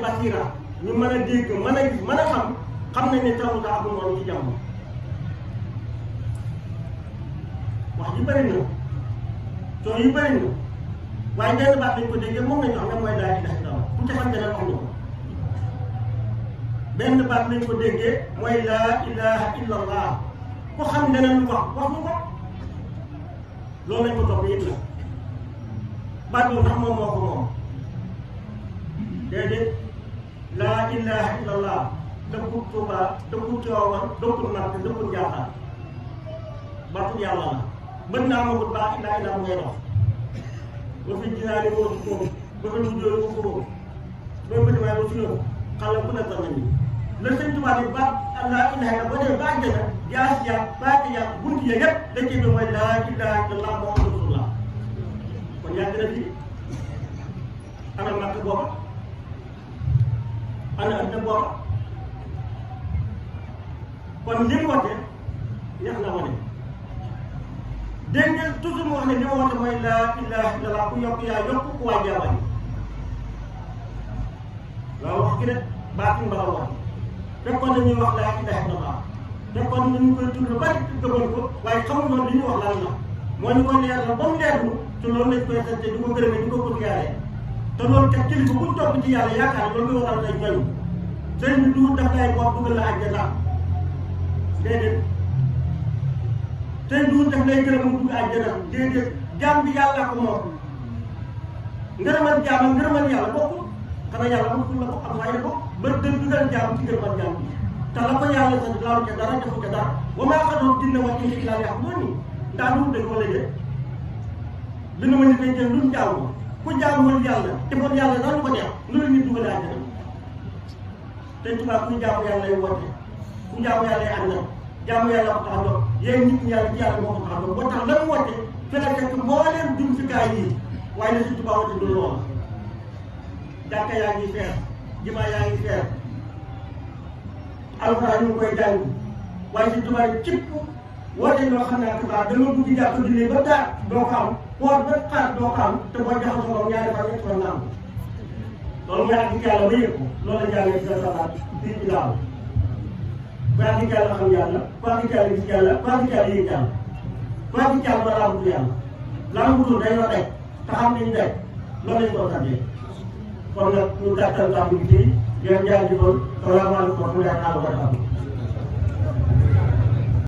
basira ñu mën a dégg mën a gis mën a xam nañ ne taw daa amul woon ci jàmm wax ji bëri na coono yu bëri na waaye benn baat lañ ko déggee moom lañ wax ne mooy laa ilaaha illallaah ku ca xam ne wax na ko benn baat lañ ko déggee mooy laa ilaaha illallaah ku xam ne lu wax nu ko loolu lañ ko topp yëpp la baat boobu ndax moom moo ko moom déedéet laa ilaaha illallaah dëkkul Tuubaa dëkkul Tiwaawan dëkkul Makka dëkkul Njaasaan baatu yàlla la bët naa amagul baax ilaa ilaa mu ngay dox ba fi jinaani woo si moom ba fi mu jóoy woo ko moom ba bëti waaye ba suñu xale ku nekk nañu la sëñ Tuubaa bi baat laa ilaaha illallaah boo dee baax jëna jaas yaag baat yaag bunt ya yëpp dañ ci bi mooy laa ilaaha illallaah Muhammadu rasuulullaah kon yàgg na fi ana Makka booba ana adduna booba kon li mu woote neex na wane dégg nga toujours mu wax ne li mu woote mooy laa ilaaha illallaah ku yokk yaa yokk ku wàññi yaa wàññi waaw wax gi rek baatin ba la wax fekkoon na ñuy wax laa ilaaha illallaah fekkoon na ñu koy tudd lu bari gëmoon ko waaye xamul woon li ñu wax lan la moo ñu koy leer la ba mu leerlu te loolu lañ koy sante di ko gërëmee di ko kotiyaale te loolu kat kilifa bu ñu topp ci yàlla yaakaar loolu nga waral day joñ sëñ bi du daf lay boot dugal la àjjana déedéet sëñ bi daf lay gërëm mu dugg àjjana déedéet jaam bi yàlla ko moom ngërëmal jaam ak ngërëmal yàlla bokkul xanaa yàlla bokkul la ko am waaye ko ba dëgg dugal jaam ci ngërëmal jaam bi te la ko yàlla sa laalu ca dara defu ca dara wa maa xalaqtu jinna wal insa illaa liya'buduun ndax lu dëgg wala déet bi nu ma nit jël luñ jaamu ku jaamuwul yàlla defoon yàlla daal ko neex lu la nit dugal àjjana te tubaab ku jaamu yàlla lay woote ku jaamu yàlla lay àndal jaamu yàlla ko tax a doon yéen nit ñi yàlla ci yàlla moo ko tax a doon boo tax lan woote fi la fekk mbooleem jumtukaay yi waaye la si tubaab woote du lool jàkka yaa ngi feer jumaa yaa ngi feer alxuraan ñu ngi koy jàng waaye si tubaab yi cëpp woote loo xam ne tubaab dama dugg jàkk julli ba daal doo ko am woor ba xaar doo ko am te boo jaxasoo moom ñaari fan ñetti fan naan loolu mooy àgg ci yàlla ba yëg ko loolu la jàngee ci sa salaat fii ci laaw ku àgg ci yàlla xam yàlla ku àgg ci yàlla gis yàlla ku àgg ci yàlla yëg yàlla ku àgg ci yàlla ba laamutu yàlla laamutul dañoo daj te xam nañu daj loolu lañ ko tàggee kon nag ñu gàttal tàmbali bi leen jaajëfal salaamaaleykum wa rahmatullaahi wa barakaatuh